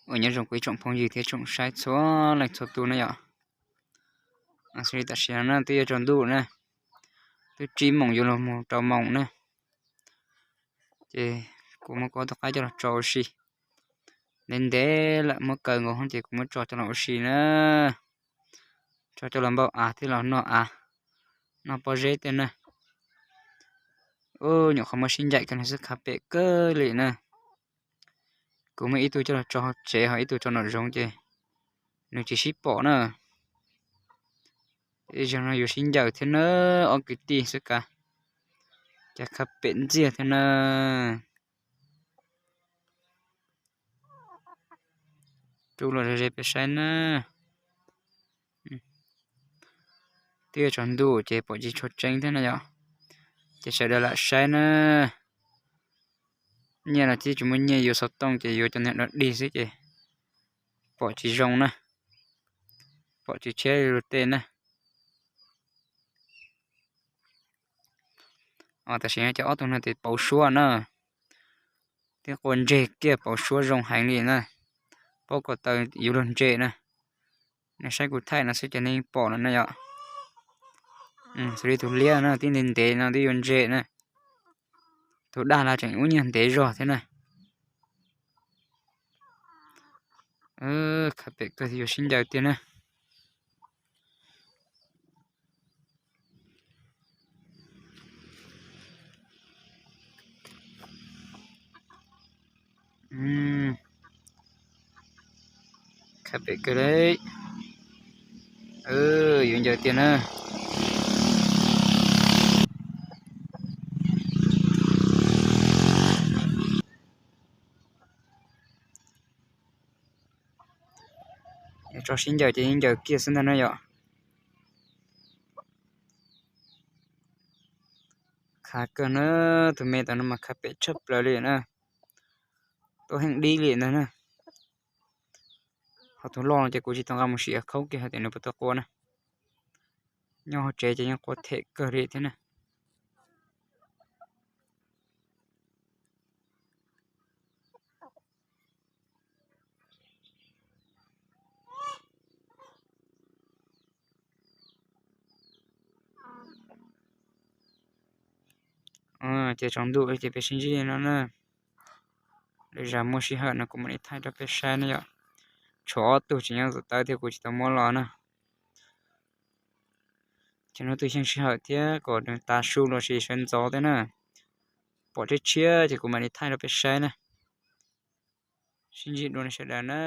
Ua nyob zoo kuv ib tsoom phooj ywg thiab tsoom saib txhua leej txhua tus na yom. Xws li tam sim no na twb yuav tsaus ntuj na, twb tsib moos yuav luag mus rau moos na, ces kuv muab kuv ob tug qaib coj los tso ua si. Ntev ntev lawm muab kaw nkaus ces kuv muab tso coj los ua si na, tso coj los npauj av thiab los noj av, noj pob zeb tej na. Nyuam qhuav muab sib ncaim kiag no xwb khav pem kawg li na. Kuv muab ib tug coj los tso hauv tsev ho ib tug tso nraum zoov ces nws tsis sib pom na. Ib zaug no yuav sib ncaws thiab na, ob kwv tij xwb kav, cas khav pem ntxiag thiab na. Rub los ze peb saib na. Twb yuav tsaus ntuj ces pom tsis tshua tseeb thiab na yom, ces sawv daws lam saib na. Nyiaj los twb tsis muaj nyiaj yuav xov tooj ces yuav cov niag dog dig xwb ces pom tsis zoo na, pom tsis tshiab luag tej na. Tam sim no ces ob tug no ces pauv suab na, twb qua ntseg kiag pauv suab zoo heev li na, paub ko taw yuav luag ntse na. Nej saib kuv thaij no xwb ces nej yeej pom lawm na yom. Xws li tus liab no twb ntev ntev no twb yuav ntse na, tus daj los tseem ub nyiag ntev zog thiab na. Khav pem kawg yuav sib ncaws tiag na. Khav pem kawg li, yuav ncaws tiag na. Tso sib ncaws ces yeej ncaws kiag xwb ntag na yom. Khav kawg na, tus me tam no mas khav pem tshaj plaws li na, tuaj heej dib li ntag na. Ho tus loj no ces kuv tsis tau nqa mus sim khaub kiag hais tias nws puas tau qua na. Nyob hauv tsev ces yeej qua them kawg li thiab na. Ces tsaus ntuj ces peb sib ntsib li no na. Lwm zaus muaj sij hawm no kuv mam li thaij rau peb saib na yom. Tshuav ob tug tsis nyob tom tawb thiab kuv tsis tau muab los na. Ces hnub twg xyeej sij hawm thiab kom nws tav su los sis sawv ntxov thiab na, pom tshiab tshiab ces kuv mam li thaij rau peb saib na. Sib ntsib dua nej sawv daws na.